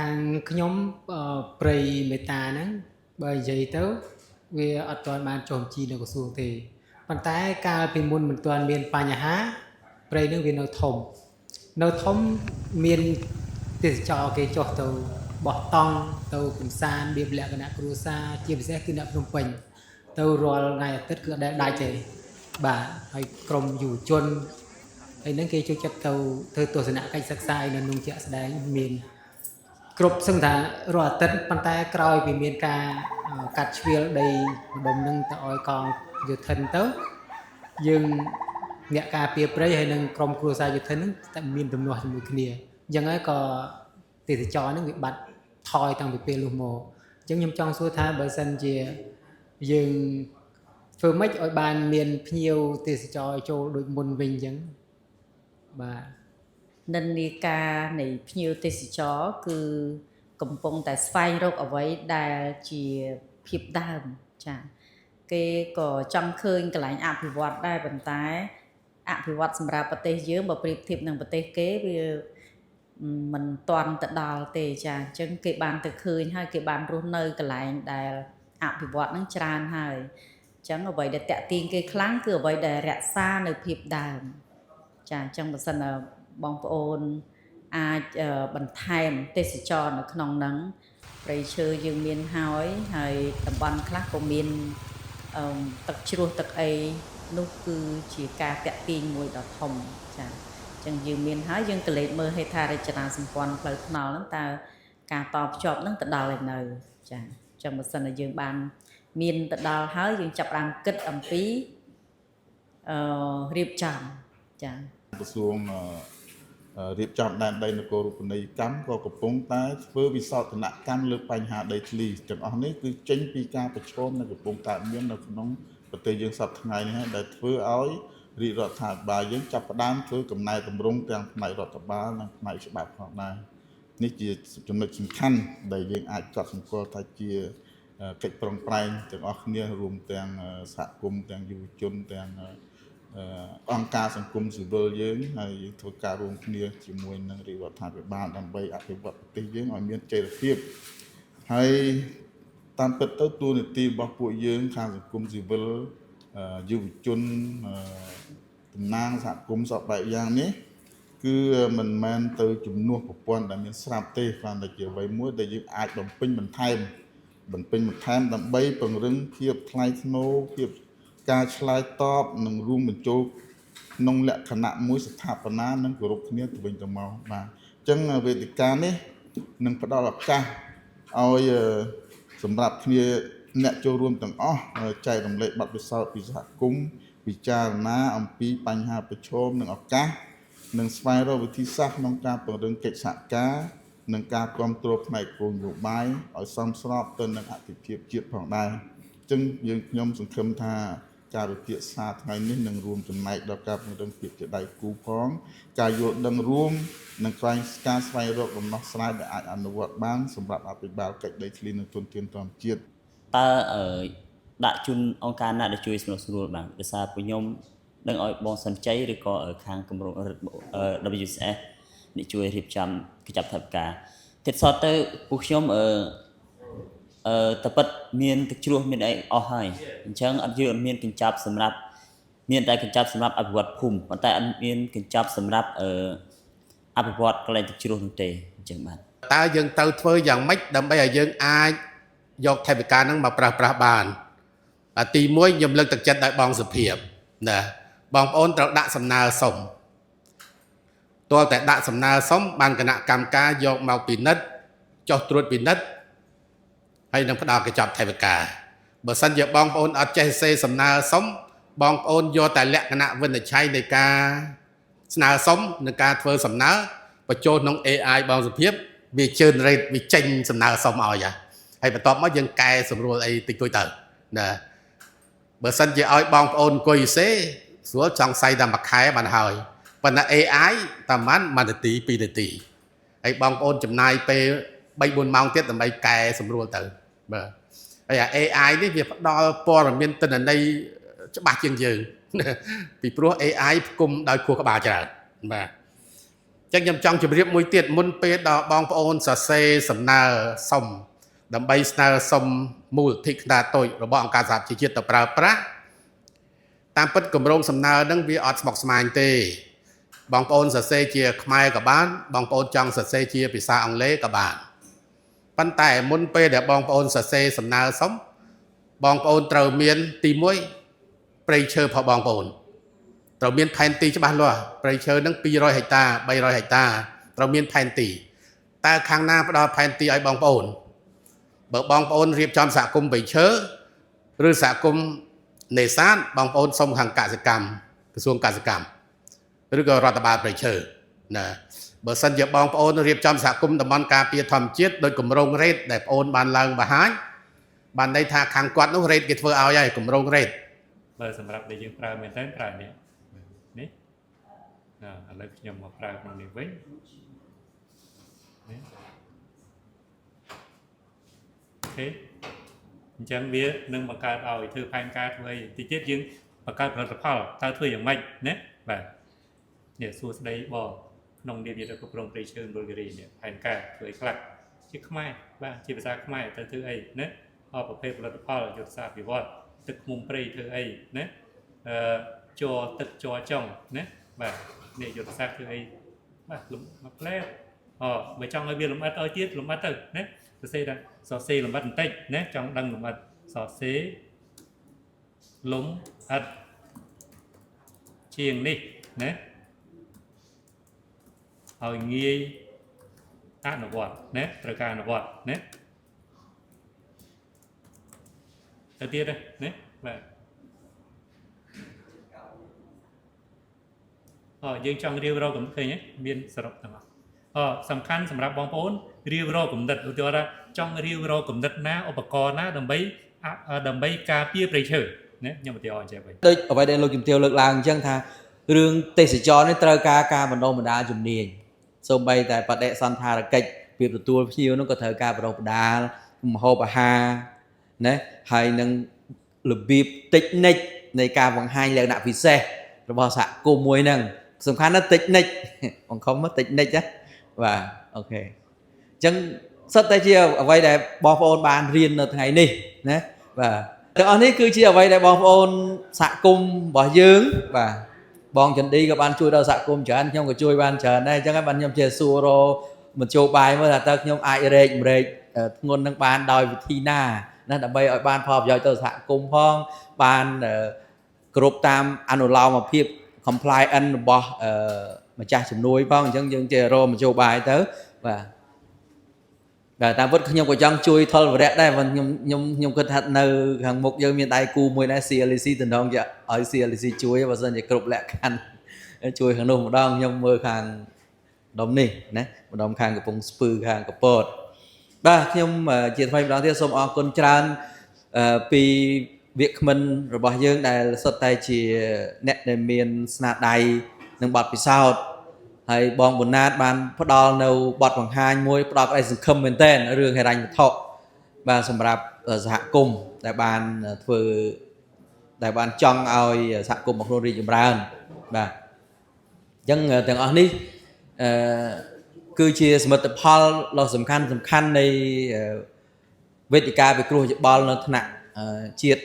ខាងខ្ញុំព្រៃមេតាហ្នឹងបើនិយាយទៅវាអត់ទាន់បានចុះបញ្ជីនៅក្រសួងទេប៉ុន្តែកាលពីមុនមិនទាន់មានបញ្ហាព្រៃហ្នឹងវានៅធំនៅធំមានទេសចរគេចុះទៅបោះតង់ទៅកំសាន្តរបៀបលក្ខណៈគ្រួសារជាពិសេសគឺអ្នកភ្នំពេញទៅរាល់ថ្ងៃអាទិត្យគឺអត់ដែលដាច់ទេបាទហើយក្រុមយុវជនហើយហ្នឹងគេចូលចិត្តទៅធ្វើទស្សនកិច្ចសិក្សាឯនៅក្នុងជាក់ស្ដែងមាន គ្រប់សឹងថារាល់អាទិត្យប៉ុន្តែក្រោយពីមានការកាត់ជ្រៀលដីម្ដុំនឹងទៅឲ្យកងយោធិនទៅយើងអ្នកការពារព្រៃហើយនិងក្រុមគ្រួសារយោធិនហ្នឹងតែមានទំនាស់ជាមួយគ្នាអញ្ចឹងហើយក៏ទេសចរហ្នឹងវាបាត់ថយតាំងពីពេលនោះមកអញ្ចឹងខ្ញុំចង់សួរថាបើសិនជាយើងធ្វើម៉េចឲ្យបានមានភ្ញៀវទេសចរចូលដូចមុនវិញអញ្ចឹងបាទ និន្នាការនៃភ្ញៀវទេសចរគឺកំពុងតែស្វែងរកអ្វីដែលជាភាពដើមចា៎គេក៏ចង់ឃើញកន្លែងអភិវឌ្ឍដែរប៉ុន្តែអភិវឌ្ឍសម្រាប់ប្រទេសយើងបើប្រៀបធៀបនឹងប្រទេសគេវាមិនទាន់ទៅដល់ទេចា៎អញ្ចឹងគេបានទៅឃើញហើយគេបានរស់នៅកន្លែងដែលអភិវឌ្ឍនឹងច្រើនហើយអញ្ចឹងអ្វីដែលតាក់ទាញគេខ្លាំងគឺអ្វីដែលរក្សានៅភាពដើម ចាអញ្ចឹងបើសិនណាបងប្អូនអាចបន្ថែមទេសចរនៅក្នុងហ្នឹងព្រៃឈើយើងមានហើយហើយតំបន់ខ្លះក៏មានអឺទឹកជ្រោះទឹកអីនោះគឺជាការតាក់ទាញមួយដ៏ធំចាអញ្ចឹងយើងមានហើយយើងក៏លេចមើលហេដ្ឋារចនាសម្ព័ន្ធផ្លូវថ្នល់ហ្នឹងតើការតភ្ជាប់ហ្នឹងទៅដល់ឯនៅចាអញ្ចឹងបើសិនណាយើងបានមានទៅដល់ហើយយើងចាប់ផ្ដើមគិតអំពីអឺរៀបចំចា ក្រសួងរៀបចំដែនដីនគររូបនីយកម្មក៏កំពុងតែធ្វើវិសោធនកម្មលើបញ្ហាដីធ្លីទាំងអស់នេះគឺចេញពីការប្រឈមនៅកំពុងកើតមាននៅក្នុងប្រទេសយើងសប្តាហ៍ថ្ងៃនេះហើយដែលធ្វើឲ្យរាជរដ្ឋាភិបាលយើងចាប់ផ្ដើមធ្វើកំណែតម្រង់ទាំងផ្នែករដ្ឋបាលនិងផ្នែកច្បាប់ផងដែរនេះជាចំណុចសំខាន់ដែលយើងអាចកត់សម្គាល់ថាជាកិច្ចប្រឹងប្រែងទាំងអស់គ្នារួមទាំងសហគមន៍ទាំងយុវជនទាំង អង្គការសង្គមស៊ីវិលយើងហើយយើងធ្វើការរួមគ្នាជាមួយនឹងរាជរដ្ឋាភិបាលដើម្បីអភិវឌ្ឍប្រទេសយើងឲ្យមានចីរភាពហើយតាមពិតទៅតួនាទីរបស់ពួកយើងខាងសង្គមស៊ីវិលយុវជនតំណាងសហគមន៍សពបែបយ៉ាងនេះគឺមិនមែនទៅជំនួសប្រព័ន្ធដែលមានស្រាប់ទេគ្រាន់តែជាអ្វីមួយដែលយើងអាចបំពេញបន្ថែមបំពេញបន្ថែមដើម្បីពង្រឹងភាពថ្លៃថ្នូរភាពការឆ្លើយតបនិងរួមបញ្ចូលក្នុងលក្ខណៈមួយស្ថាបនានិងគោរពគ្នាទៅវិញទៅមកបាទអញ្ចឹងវេទិកានេះនឹងផ្ដល់ឱកាសឲ្យសម្រាប់គ្នាអ្នកចូលរួមទាំងអស់ចែករំលែកបទពិសោធន៍ពីសហគមន៍ពិចារណាអំពីបញ្ហាប្រឈមនិងឱកាសនិងស្វែងរកវិធីសាស្ត្រក្នុងការពង្រឹងកិច្ចសហការនិងការគ្រប់គ្រងផ្នែកគោលនយោបាយឲ្យសមស្របទៅនឹងអតិភិបជាតិផងដែរអញ្ចឹងយើងខ្ញុំសង្ឃឹមថាការវិភាសាថ្ងៃនេះនឹងរួមចំណែកដល់ការពង្រឹងភាពជាដៃគូផងការយល់ដឹងរួមនិងខ្វែងការស្វែងរកដំណោះស្រាយដែលអាចអនុវត្តបានសម្រាប់អភិបាលកិច្ចដីធ្លីនិងធនធានធម្មជាតិ តើដាក់ជូនអង្គការណាដែលជួយសម្រុះសម្រួលបាទដោយសារពួកខ្ញុំនឹងឲ្យបងសិនជ័យឬក៏ខាងគម្រោង WCS នេះជួយរៀបចំកញ្ចប់ថវិកាទៀតសតទៅពួកខ្ញុំអឺអឺតពិតមានទឹកជ្រោះមានអីអស់ហើយអញ្ចឹងអត់យើងអត់មានកញ្ចប់សម្រាប់មានតែកញ្ចប់សម្រាប់អភិវឌ្ឍភូមិប៉ុន្តែអត់មានកញ្ចប់សម្រាប់អឺអភិវឌ្ឍកន្លែងទឹកជ្រោះនោះទេអញ្ចឹងបាទ តើយើងត្រូវធ្វើយ៉ាងម៉េចដើម្បីឲ្យយើងអាចយកថវិកាហ្នឹងមកប្រើប្រាស់បានបាទទី1ខ្ញុំលើកទឹកចិត្តឲ្យបងសុភាពណាបងប្អូនត្រូវដាក់សំណើសុំទាល់តែដាក់សំណើសុំបានគណៈកម្មការយកមកពិនិត្យចុះត្រួតពិនិត្យហើយនឹងផ្ដល់កញ្ចប់ថវិកាបើសិនជាបងប្អូនអត់ចេះសេសំណើសុំបងប្អូនយកតែលក្ខណៈវិនិច្ឆ័យនៃការស្នើសុំនិងការធ្វើសំណើបញ្ចូលក្នុង AI បងសុភាពវា generate វាចេញសំណើសុំឲ្យហើយបន្ទាប់មកយើងកែសម្រួលអីតិចតួចទៅណាបើសិនជាឲ្យបងប្អូនអង្គុយសេស្រួលចង់សៃតែមួយខែបានហើយប៉ុន្តែ AI តាមប៉ុន្មាន1នាទី2នាទីហើយបងប្អូនចំណាយពេល3 4ម៉ោងទៀតដើម្បីកែសម្រួលទៅបាទហើយអា AI នេះវាផ្ដល់ព័ត៌មានទិន្នន័យច្បាស់ជាងយើងពីព្រោះ AI ផ្គុំដោយខួរក្បាលច្រើនបាទ ចឹងខ្ញុំចង់ជម្រាបមួយទៀតមុនពេលដល់បងប្អូនសរសេរសំណើសុំដើម្បីស្នើសុំមូលនិធិខ្នាតតូចរបស់អង្គការសហប្រជាជាតិទៅប្រើប្រាស់តាមពិតគម្រោងសំណើហ្នឹងវាអត់ស្មុគស្មាញទេ បងប្អូនសរសេរជាខ្មែរក៏បាន បងប្អូនចង់សរសេរជាភាសាអង់គ្លេសក៏បានប៉ុន្តែមុនពេលដែលបងប្អូនសរសេរសំណើសុំបងប្អូនត្រូវមានទី1ព្រៃឈើរបស់បងប្អូនត្រូវមានផែនទីច្បាស់លាស់ព្រៃឈើនឹង200ហិកតា300ហិកតាត្រូវមានផែនទីតើខាងណាផ្ដល់ផែនទីឲ្យបងប្អូនបើបងប្អូនរៀបចំសហគមន៍ព្រៃឈើឬសហគមន៍នេសាទបងប្អូនសុំខាងកសិកម្មក្រសួងកសិកម្ម ឬក៏រដ្ឋបាលព្រៃឈើណាបើសិនជាបងប្អូនរៀបចំសហគមន៍តំបន់ការពារធម្មជាតិដោយគម្រោងរ៉េតដែលបងប្អូនបានឡើងបង្ហាញបានន័យថាខាងគាត់នោះរ៉េតគេធ្វើឲ្យហើយគម្រោងរ៉េត បើសម្រាប់ដែលយើងប្រើមែនតើប្រើនេះនេះណាឥឡូវខ្ញុំមកប្រើក្នុងនេះវិញនេះOK អញ្ចឹងវានឹងបង្កើតឲ្យធ្វើផែនការធ្វើអីតិចទៀតយើងបង្កើតផលិតផលតើធ្វើយ៉ាងម៉េចណាបាទនេះសួស្តីបងក្នុងនាមជាគ្រប់គ្រងព្រៃឈើមណ្ឌលគិរីនេះផែនការធ្វើអីខ្លះជាខ្មែរបាទជាភាសាខ្មែរទៅធ្វើអីណាអប្រភេទផលិតផលយុទ្ធសាស្ត្រវិវត្តទឹកឃ្មុំព្រៃធ្វើអីណាអឺជ័រទឹកជ័រចុងណាបាទនេះយុទ្ធសាស្ត្រធ្វើអីបាទលំមកផ្លែអូបើចង់ឲ្យវាលម្អិតឲ្យទៀតលម្អិតទៅណាសរសេរថាសរសេរលម្អិតបន្តិចណាចង់ដឹងលម្អិតសរសេរលំអិតជាងនេះណាឲ្យងាយអនុវត្តណាត្រូវការអនុវត្តណាទៅទៀតណាបាទអូយើងចង់រៀបរកកំឃើញមានសរុបទាំងអស់អូសំខាន់សម្រាប់បងប្អូនរៀបរកគំនិតឧទាហរណ៍ថាចង់រៀបរកគំនិតណាឧបករណ៍ណាដើម្បីដើម្បីការពារព្រៃឈើណាខ្ញុំឧទាហរណ៍អញ្ចឹងវិញ ដូចអ្វីដែលលោកជំទាវលើកឡើងអញ្ចឹងថារឿងទេសចរនេះត្រូវការការបណ្ដុះបណ្ដាលជំនាញសូម្បីតែបដិសន្ធារកិច្ចពីទទួលភ្ញៀវនោះក៏ត្រូវការបណ្ដុះបណ្ដាលម្ហូបអាហារណាហើយនឹងរបៀប technique នៃការបង្ហាញលក្ខណៈពិសេសរបស់សហគមន៍មួយហ្នឹងសំខាន់ណាស់ technique បង្ខំមក technique ណាបាទ OK អញ្ចឹងសុទ្ធតែជាអ្វីដែលបងប្អូនបានរៀននៅថ្ងៃនេះណាបាទទាំងអស់នេះគឺជាអ្វីដែលបងប្អូនសហគមន៍របស់យើងបាទបងចន្ទឌីក៏បានជួយដល់សហគមន៍ច្រើនខ្ញុំក៏ជួយបានច្រើនដែរអញ្ចឹងហើយបានខ្ញុំជាសួររមធ្យោបាយមើលថាតើខ្ញុំអាចរែកម្រែកធ្ងន់នឹងបានដោយវិធីណាណាដើម្បីឲ្យបានផលប្រយោជន៍ទៅសហគមន៍ផងបានគ្រប់តាមអនុលោមភាព compliance របស់ម្ចាស់ជំនួយផងអញ្ចឹងយើងចេះរកមធ្យោបាយទៅបាទបាទតាមពិតខ្ញុំក៏ចង់ជួយថលវរៈដែរប៉ុន្តែខ្ញុំខ្ញុំខ្ញុំគិតថានៅខាងមុខយើងមានដៃគូមួយដែរ CLC តំណងជាឲ្យ CLC ជួយបើសិនជាគ្រប់លក្ខខណ្ឌជួយខាងនោះម្ដងខ្ញុំមើលខាងដុំនេះណាម្ដុំខាងកំពង់ស្ពឺខាងកពតបាទខ្ញុំជាថ្មីម្ដងទៀតសូមអរគុណច្រើនពីវាគ្មិនរបស់យើងដែលសុទ្ធតែជាអ្នកដែលមានស្នាដៃនិងបទពិសោធន៍ហើយបងប៊ុនណាតបានផ្ដល់នៅបទបង្ហាញមួយផ្ដល់ក្តីសង្ឃឹមមែនទែនរឿងហិរញ្ញវត្ថុបាទសម្រាប់សហគមន៍ដែលបានធ្វើដែលបានចង់ឲ្យសហគមន៍របស់ខ្លួនរីកចម្រើនបាទអញ្ចឹងទាំងអស់នេះអឺគឺជាសមិទ្ធផលដ៏សំខាន់សំខាន់នៃវេទិកាពិគ្រោះយោបល់នៅថ្នាក់ជាតិរ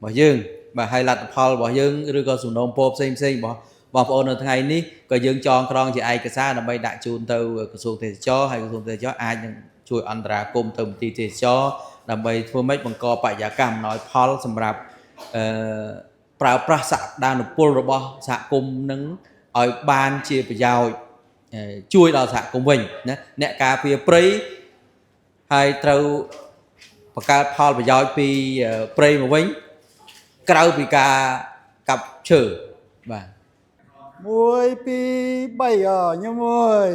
បស់យើងបាទហើយលទ្ធផលរបស់យើងឬក៏សំណូមពរផ្សេងផ្សេងរបស់បងប្អូននៅថ្ងៃនេះក៏យើងចងក្រងជាឯកសារដើម្បីដាក់ជូនទៅក្រសួងទេសចរហើយក្រសួងទេសចរអាចនឹងជួយអន្តរាគមន៍ទៅមន្ទីរទេសចរដើម្បីធ្វើម៉េចបង្កបរិយាកាសអំណោយផលសម្រាប់អឺប្រើប្រាស់សក្តានុពលរបស់សហគមន៍នឹងឲ្យបានជាប្រយោជន៍ជួយដល់សហគមន៍វិញណាអ្នកការពារព្រៃហើយត្រូវបង្កើតផលប្រយោជន៍ពីព្រៃមកវិញក្រៅពីការកាប់ឈើបាទ 1 2 3អញមួយ